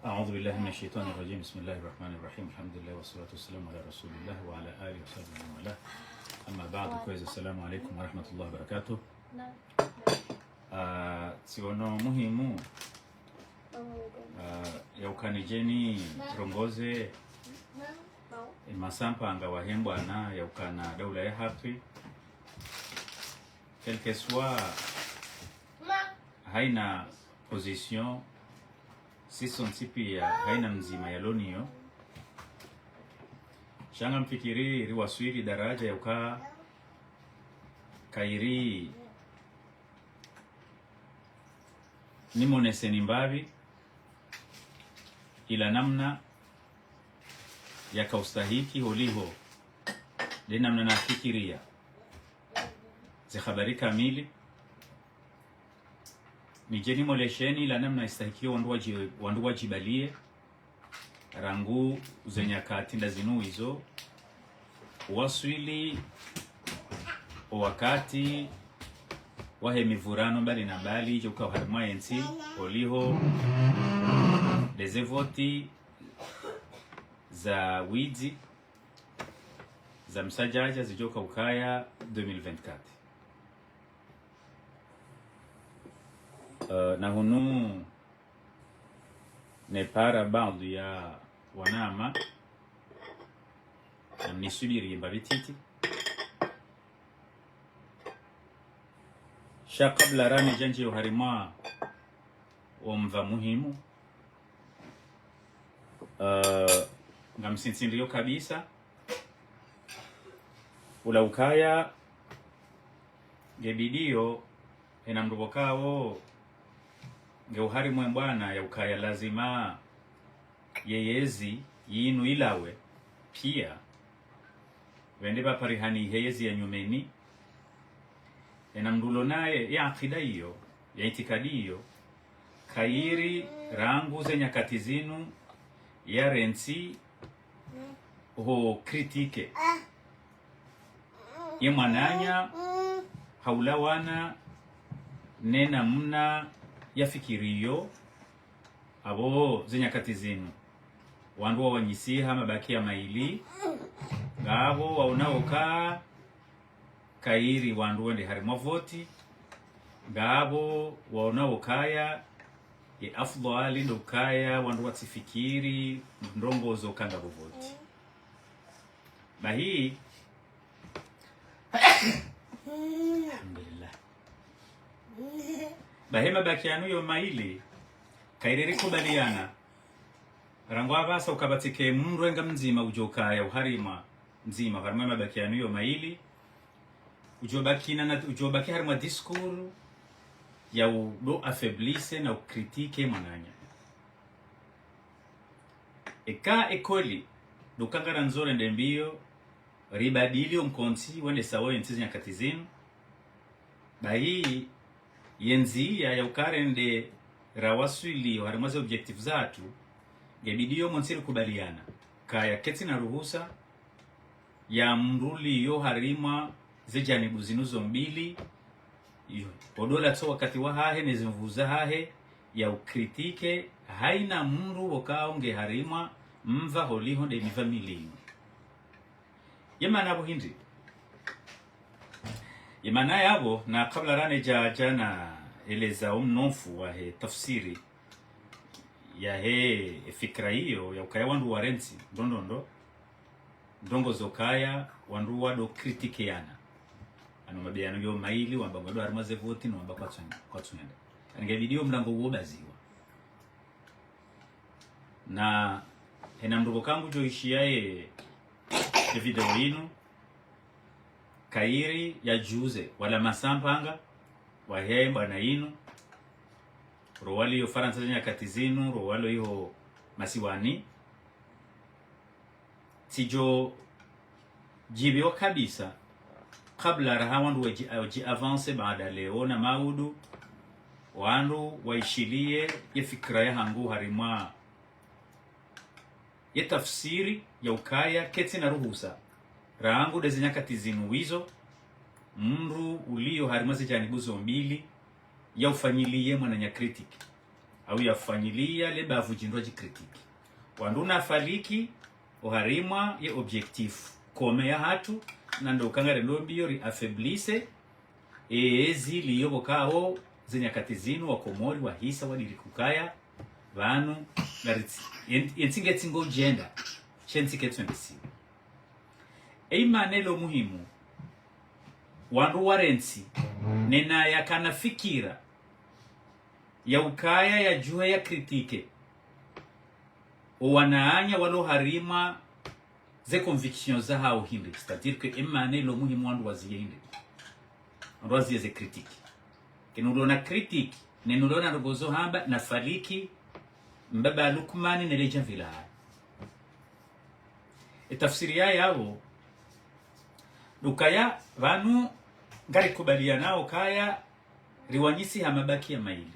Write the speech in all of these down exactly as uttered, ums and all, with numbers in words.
أعوذ بالله من الشيطان الرجيم. بسم الله الرحمن الرحيم. الحمد لله والصلاة والسلام على رسول الله وعلى آله وصحبه ومن والاه. أما بعد، kwezi, السلام عليكم ورحمة الله وبركاته. Ah, tsiono muhimu, ah, ya ukana nidje nirongoze, e, masampanga wahe mbwana ya ukana daula ya haki, quel que soit haina position, sisontsi pia haina mdzima yaloniyo. Sha ngamfikiri riwaswili daraja ya uka kayiri nimoneseni mbapvi ila namna yaka ustahiki holiho, nde namna nafikiria ze habari kamili. Nidje nimolesheni ila namna istahikiyo wandru wadji-, wandru wadjibaliye, rangu ze nyakati nda zinu wizo, waswili o wakati wahe mivurano mbali na mbali idjo uka harimwa yentsi, holiho nde ze voti za widzi za msadjadja zidjo uka ukaya deux mille vingt-quatre. Eh, na hunu nepara baadhwi ya wanama, namnisubiri mbapvi ntiti. Sha kabla ranidje ndjiye harimwa wo mva muhimu, eh, ngamsinsindiyo kabisa ula ukaya ngebidiyo ena mndru pvo kawo nge uharimwa e mbwana ya ukaya lazima ye yezi yinu ilawe pia, pvende pvaparihane he yezi ya nyumeni. Ena mndru ulo naye ya akida iyo, ya itikadi iyo, kayiri rangu ze nyakati zinu yarentsi ho critiquer ye mwananya ha ulawana ne namna yafikiriyo. Apvo ze nyakati zinu wandru wawanyisiha mabaki ya mayili, ngapvo waonao uka kayiri wandru wende harimwa voti, ngapvo waonao ukaya ye afdhwali ndo ukaya wandru watsifikiri ndrongo zo uka ngapvo voti. Bahi, alhamdulillah. Bahi mabaki yanu yo mayili, kayiri rikubaliana rangu apvasa ukapvatsike mndru enga mdzima udjo ukaya uharimwa, mdzima uharimwa mabaki yanu yo mayili, udjo baki na, na, udjo baki harimwa discours ya udo affaiblisse na ucritiquer mwananya. Eka ekweli ndo uka ngarandzo rende mbiyo ribadili o mkontsi wende sawa yentsi ze nyakati zinu, bahi ye ndziya ya uka rende rawaswili harimwa ze objectifs zatru, ngebidiyo wontsi rikubaliana kaya ketsi na ruhusa ya mndru uliyo harimwa ze janibu zinu zo mbili, iyo, odo latsa o wakati wahahe ne ze nvuu zahahe ya ucritiquer haina mndru pvo kawo nge harimwa mva holiho nde miva mili inu. Ye maana yapvo hindri? Ye maana yapvo, na kabla ranidja, dja naeleza o mnofu wahe tafsiri yahe fikira iyo ya ukaya wandru warentsi ndrongo ndrongo, ndrongo zo ukaya wandru wado critiqueana. Ano mabaki yanu yo mayili, wamba ngwendo harimwa ze voti, no wamba kwatsu-, kwatsuenda. Ani ngebidiyo mlango uwo ubaziwa. Na hena mndru pvo ka ngudjo ishiya ye, ye video inu, kayiri yadjuze wala masampanga wahe mbwana inu, ro waliyo Farantsa ze nyakati zinu, ro walo iho masiwani. Tsidjo djibiwa kabisa kabla raha wandru wadji, wadji avancer baada leo na maudu, wandru waishiliye ye fikira yahangu harimwa ye tafsiri ya ukaya ketsi na ruhusa rangu nde ze nyakati zinu wizo mndru uliyo harimwa ze janibu zo mbili ya ufanyiliye mwananya critique. au yafanyilia le bavu djindru wadjikritiki. Wandru na faliki oharimwa ye objectif commun yahatru, na ndo ukangare ndo mbiyo ri affaiblisse ezi liyo pvokao ze nyakati zinu wa Komori wahisa wadiriki ukaya pvanu ngaritsi, yen-, yentsi ngetsi ngo djenda, shentsi ketsu endesiwa. Eyi mana ilo muhimu, wandru warentsi, nena yakana fikira ya ukaya yadjuhe yakritike owananya walo harimwa ze convictions zahao hindri. C'est-à-dire que emana ilo muhimu wandru waziye hindri. Wandru waziye ze critique. Kenu ulona critique, nenu ulona ndrongo zo hamba na faliki, mbaba Lukmani nele djamvi lahahe. Etafsiri ya yapvo, ndo ukaya pvanu ngarikubalianao kaya riwanyisi ha mabakia maili.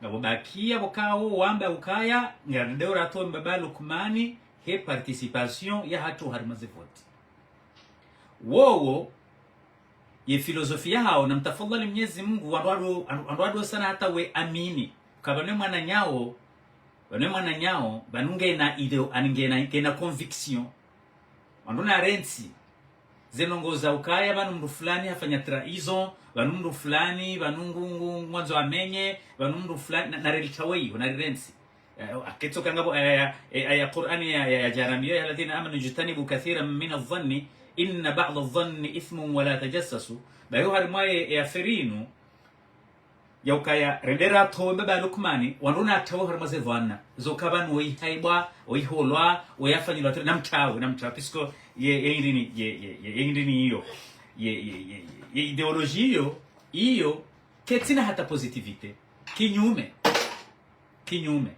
Ngapvo bakia pvokao wamba ukaya, ngarendeo ratowe mbaba Lukmani he participation yahatru harimwa ze voti. Wowo, ye filozofia hao, na mtafadhali Mnyezi Mungu, wandru wado, wandru wado sana hata we amini. Ka pvanu mwananyao, pvanu mwananyao, pvanu ngena ideo, ani ngena, ngena conviction. Wandru na rentsi, ze ndrongo za ukaya, pvanu mndru fulani hafanya trahison, pvanu mndru fulani, pvanu ngu, ngu, ngwandzo amenye, pvanu mndru fulani, na, na relitawe iyo, na rirentsi. Eh, aketso kangapvo aya, aya, aya, aya Qur'ani ya, ya, ya djarambiyo, يا أيها الذين آمنوا اجتنبوا كثيرا من الظن إن بعض الظن إثم ولا تجسسوا. Bayo harimwa ye, ye affaire inu, ya ukaya rendera towe mbaba Lukmani, wandru na tawe harimwa ze dhwana. Zo ka pvanu oyi haibwa, oyi holwa, oyi afanyilwa, na mtawe, na mtawe. Puisque ye, ye hindrini, ye, ye, ye, ye hindrini iyo. Ye, ye, ye, ye, ye idéologie iyo, iyo, ketsina hata positivité. Kinyume. Kinyume.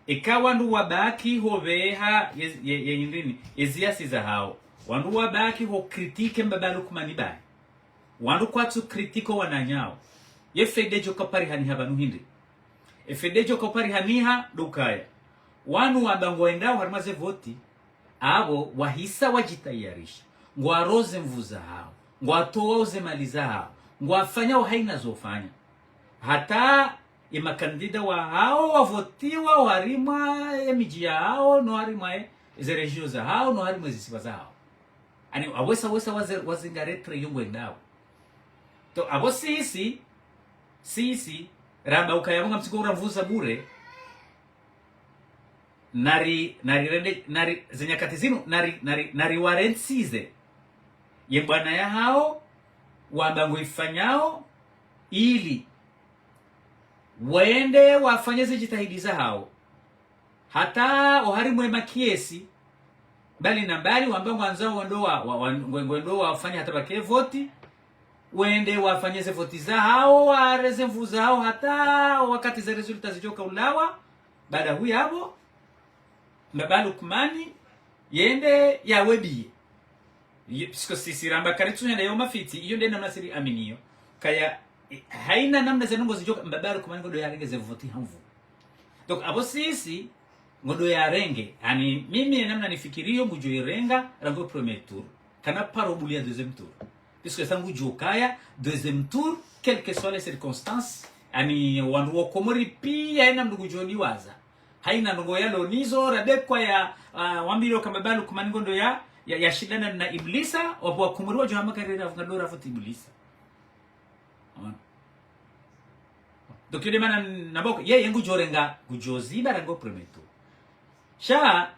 Eka wandru wabaki ho pveha ye, ye, ye hindrini, ye ziasi zahao. Wandru wabaki ho critique mbaba Lukmani bahi. Wandru kwatsu critique owananyao. Ye faida idjo kaparihaniha pvanu hindri. E faida idjo kaparihaniha ndo ukaya, wanu wamba ngwendao harimwa ze voti, apvo wahisa wadjitayarisha, ngwaroze nvu zahao, ngwatowao ze mali zahao, ngwafanyao haina zofanya. Hata ye makandida wahao wavotiwa oharimwa ye midji yahao, no harimwa ye, ze région zahao, no harimwa ze zisiwa zahao. Ani, awesa, wesa, waze, wazingare train iyo ngwendao. To, apvo sisi, sisi, ramba ukaya pvo ngamtsiko ura nvu za bure, nari, nari rende, nari, ze nyakati zinu, nari, nari, nari warentsize ye mbwana yahao, wamba ngoifanyao, ili wende wafanye ze djitihadi zahao. Hata oharimwa ye makesi, mbali na mbali, wamba ngwandzo wendo wa, wa, wa, ngwe, ngwendo wafanye hata pvake voti, wende wafanye ze voti zahao, wareze nvu zahao, hata wakati ze résultats zidjoka ulawa, baada huyapvo, mbaba Lukmani, yende yawebiye. Ye, puisque sisi ramba karitsu henda yo mafiti, iyo nde namna siri aminiyo. Kaya, eh, haina namna ze ndrongo zidjoka, mbaba Lukmani ngondo yarenge ze voti ha nvu. Donc, apvo sisi, ngondo yarenge, ani, mimi namna nifikiriyo, ngudjo irenga, rangu premier tour. Kana paro bulia deuxième tour. Puisque sa ngudjo kaya, deuxième tour, quelles que soient les circonstances, ani, wandru wa Komori pia, haina mndru ngudjo niwaza. Haina ndrongo yalo nizo, radekwa ya, ah, wambilwa kamba mbaba Lukmani ngondo ya, ya, yashindana na Iblisa, wapvo wa Komori wadjo hama karera, ngado ravote Iblisa. Ona. Donc, yo nde mana nambao, ye, ye ngudjo renga, ngudjo ziba rangu premier tour. Sha,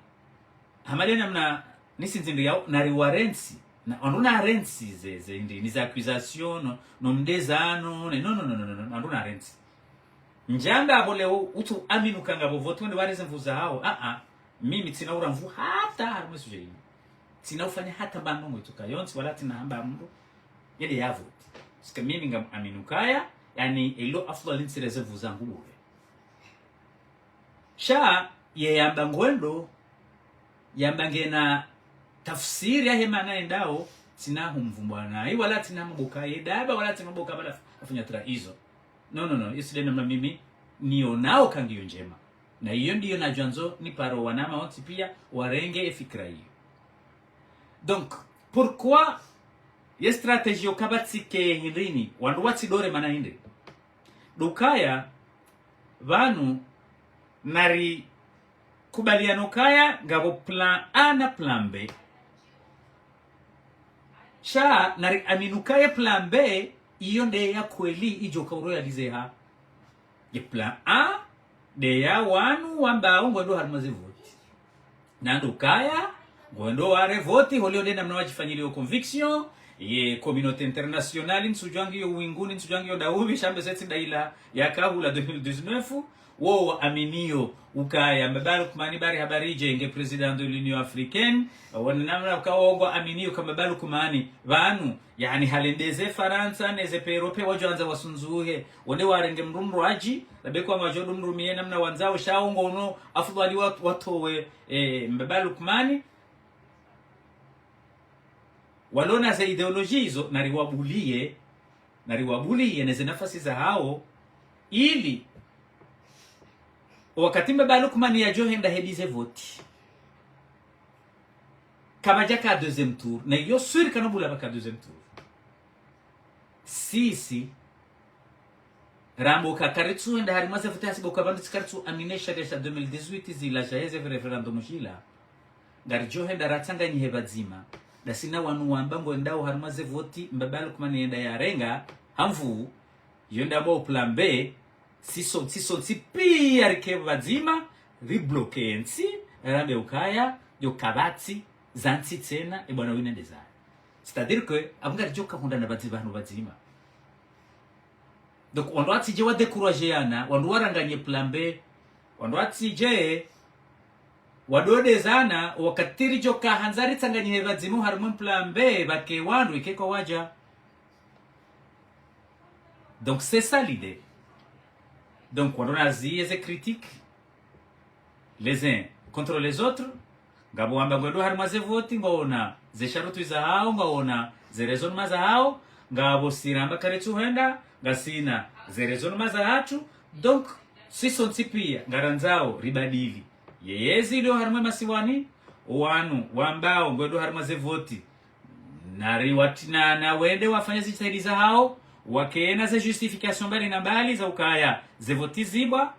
hama le namna, nisi ndzindri yao, nari warentsi, na, wandru na rentsi ze, ze, ndi, ni za accusation, no, no mdezano, ne, no, no, wandru na rentsi. Ndjamba apvo leo, utsu amini ukaya ngapvo voti wende wareze nvu zahao, a, a, mimi tsina ura nvu hata harimwa sujet inu. Tsina ufanya hata mbandrongo itsoka yontsi, wala tsina hamba mndru yende yavoti. Sika mimi ngam amini ukaya, yani, ilo afdhali ntsireze nvu zangu bure. Sha, ye yamba ngwendo, yamba ngena tafsiri yahe mana yendao, tsina humvumbwa nayi, wala tsina maboka ye daba, wala tsina maboka bala afanya trahison. No, no, no, isi nde namna mimi niyonao ka ngiyo ndjema. Na iyo ndiyo nadjwandzo niparo wanama wontsi pia warenge e fikira iyo. Donc, pourquoi ye stratégie yo kapvatsi ke hindrini, wandru watsi dore mana hindri? Ndo ukaya, Pvanu, narikubaliane ukaya ngapvo plan A na plan B. Sha, nariamini ukaya plan B, iyo nde ya kweli idjo ka uroyalizeha. Ye plan A, nde ya wanu wambao ngwendo harimwa ze voti. Na ndo ukaya, ngwendo ware voti, holiho nde namna wadjifanyiliyo conviction, ye communauté internationale, ntsudjuwa ngiyo winguni, ntsudjuwa ngiyo daupvi, sha mbe setsi nda ila yakahula deux mille dix-neuf, wo waaminiyo ukaya Mbaba Lukmani bari habari dje nge président de l'Union africaine, wana namna uka wo ngwaaminiyo ka Mbaba Lukmani, pvanu, yaani hale nde ze Farantsa, ne ze pays européens wadjo andza wasundzuhe, wonde warenge mdru mdrwadji, labe kwa ngwadjo mdru mie namna wandzao sha wo ngono, afudhwali wat-, watowe, eh, Mbaba Lukmani. Walona ze idéologie izo, nariwabuliye, nariwabuliye ne ze nafasi zahao, ili wakati Mbaba Lukmani yadjo henda hedi ze voti, kapvadjaka deuxième tour, na iyo sûr kana bula pvaka deuxième tour. Sisi, ramba uka karitsu henda harimwa ze voti hasiba uka pvandru tsi karitsu amini sharia sha deux mille dix-huit zila sha heze référendum zila. Ngaridjo henda ratsanganyihe pvadzima. Ndasi na wanu wamba ngwendao harimwa ze voti, Mbaba Lukmani yenda yarenga, ha nvu, yo nda bo plan B, siso, siso ntsi pia rike pvadzima, ribloke ntsi, rambe ukaya, yo kapvatsi, za ntsi tsena, e bwana wina nde zaye. C'est-à-dire que, apvo ngaridjo ka hundra na pvadzi pvanu pvadzima. Donc, wandru watsidje wadécourager yana, wandru waranganye plan B, wandru watsidje wadodezana, wakati ridjo ka handza ritsanganyihe pvadzima harimwa plan B, pvake wandru ike kwa wadja. Donc, c'est ça l'idée. Donc, wandru naziye ze critiques, les uns contre les autres, ngapvo wamba ngwendo harimwa ze voti, ngwaona ze sharuti zahao, ngwaona ze raisonnement zahao, ngapvo si ramba karitsu henda, ngasina ze raisonnement zahatru, donc, siso ntsi pia, ngarandzao, ribadili. Ye yezi ilio harimwa masiwani, wanu, wambao, ngwendo harimwa ze voti, nari watina na wende wafanya ze jitihadi zahao, wakena ze justification mbali na mbali za ukaya, ze voti zibwa,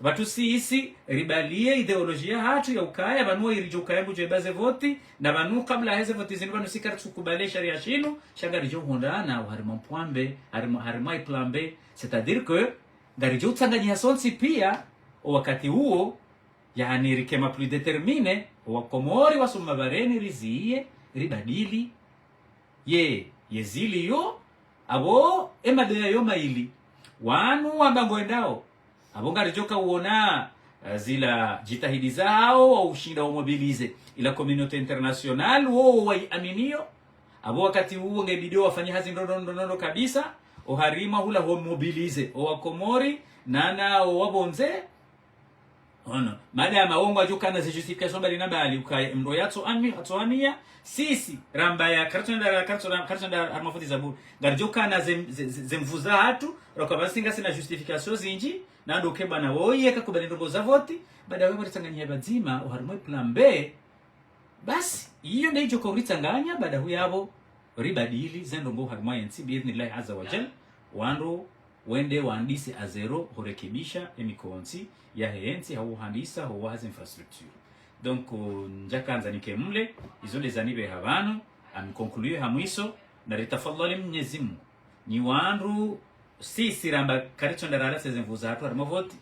pvatsu sisi, ribaliye idéologie yahatru ya ukaya, pvanu iridjo ukaya ngudjo iba ze voti, na pvanu kabla heze voti zinu pvanu si karitsu kubale sharia shinu, sha ngaridjo hundra na harimwa plan B, harimwa, harimwa plan B, c'est-à-dire que, ngaridjo utsanganyiha sontsi pia, o wakati uwo, yaani rike ma plus déterminés, o wakomori wasoma pvareni riziye, ribadili, ye, ye zili yo, apvo, e madoya yo maili. Wanu wamba ngwendao. Apvo ngaridjo ka uona, eh, zila jitihadi zahao, wa ushinda wa mobiliser ila communauté internationale, wo, wo wayiaminiyo. Apvo wakati uwo nge bidi wafanye hazi ndrondro, ndrondro, ndrondro kabisa, o harimwa hula ho mobiliser o wakomori, nana o wapvondze, ono, madama wo ngwadjo kana ze justification mbali na mbali, ukaya mdru yatso ami-, yatso amiya, sisi, ramba ya, karitsu henda, karitsu ra-, karitsu henda harimwa voti za bure. Ngaridjo kana ze, ze, ze, ze nvu zahatru, raka pvasi ngasina justification zinji, na ndo uke bwana woye kakubali ndrongoo za voti, baada we ritsanganyihe pvadzima, o harimwa plan B, basi, iyo nde idjo ka uritsanganya, baada huyapvo, ribadili, ze ndrongoo harimwa yentsi, biidhnillahi azza wa jal, wandru wende wandise à zéro, hurekebisha emikontsi yahe yentsi, hau handisa, hau waha ze infrastructure. Donc, euh, ndjakandza nike mle, izo nde zanibeha pvanu, ami conclure ha mwiso, na ritafadhali Mnyezi Mungu. Ni wandru, sisi ramba karitsu henda rarase ze nvu zahatru harimwa voti.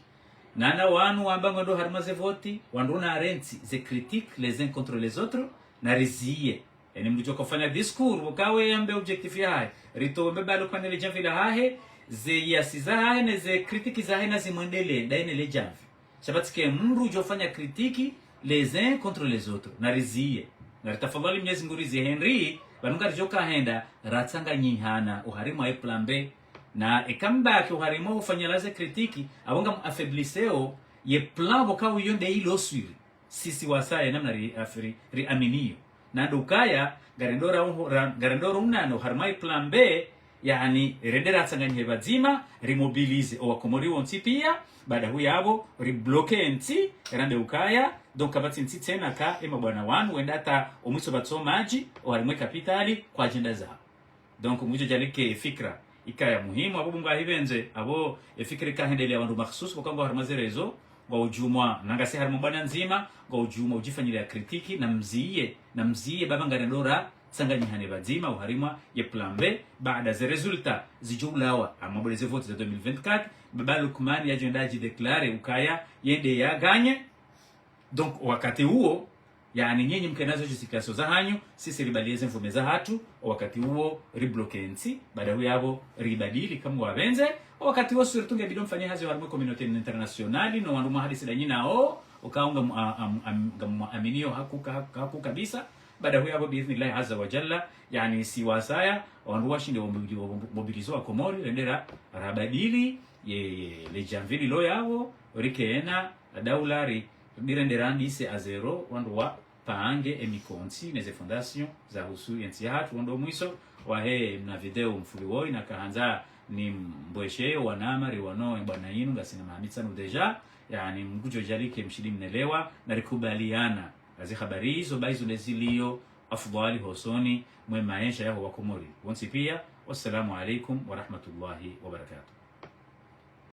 Nana wanu wamba ngwendo harimwa ze voti, wandru na rentsi, ze critiques les uns contre les autres, na riziye. Eni mdru djo ka ufanya discours, ukawe yambe objectif yahahe. Ritowe mbe balo kwa nele djamvi lahahe, ze yasi zahahe, ne ze critiques zahahe na zimwendele, ndaye nele djamvi. Sha pvatsike mdru djo fanya critiques les uns contre les autres. Na riziye. Na ritafadhali Mnyezi Mungu riziye hindri, pvanu ngaridjo ka henda, ratsanganyihana, o harimwa e plan B. Na eka mbaki o harimwa ufanya la ze critiques, apvo ngamu affaiblisseo, ye plan pvo ka uyo nde ilo sûr. Sisi wasaya namna ri, afri, riaminiyo. Na ndo ukaya, ngarendo ra, ra, ngarendo ra unano, harimwa e plan B, yaani, rende ratsanganyihe pvadzima, rimobiliser o wakomori wontsi pia, baada huyapvo, ribloke ntsi, rambe ukaya, donc kapvatsi ntsi tsena ka, ema bwana wanu, wenda hata o mwiso pvatso madji, o harimwa e kapitali, kwa agenda zawo. Donc, ngudjo djalike fikra Ikaya muhimu apvo Mungu ahipvendze, apvo efikira ika hendelea wandru makhsusi, kwa ngwao harimwa ze réseaux, ngwao udjumwa, nangasi harimwa bwana ndzima, ngwao udjumwa udjifanyilea critique, na mziye, na mziye, baba ngarendo ratsanganyihane pvadzima, oharimwa ye plan B, baada ze résultats zidjo ulawa, amwabole ze vote za deux mille vingt-quatre, baba Lukman yadjo enda adjidéclare ukaya, yende yaganye, Donc, wakati uwo, yaani, nyinyi mkenazo justification zahanyu, sisi ribaliye ze mvume zahatru, wakati uwo ribloke ntsi, baada huyapvo ribadili kamwe wapvendze, wakati uwo surtout ngebidi mfanye hazi harimwa communauté internationale, no wandru mwahadisi ndanyi nao, ukao ngamu-, a-, am-, am-, ngamwaminio haku ka-, haku kabisa, baada huyapvo biidhnillahi azza wa jalla, yaani, si wasaya, wandru washinde wamobili-, wamobilizo wa Komori, rendera, rabadili, ye, ye, le jamvi lilo yapvo, rikena, daula ri, Bire nderandise à zéro, wandru wapange emikontsi neze fondation zahusu yentsi yahatru, wandru mwiso wahe mna video mfuli woyi nakahandza nimbweshe wanama riwano bwana yinu ngasina maha mitsanu déjà, yaani mkudjo djalike mshindi mnelewa, na rikubaliana. Azi habari izo, ba izo ndezilio afudhwali hosoni mwe maesha yaho wa Komori wontsi pia. Wassalamu alaikum wa rahmatullahi wa barakatuh.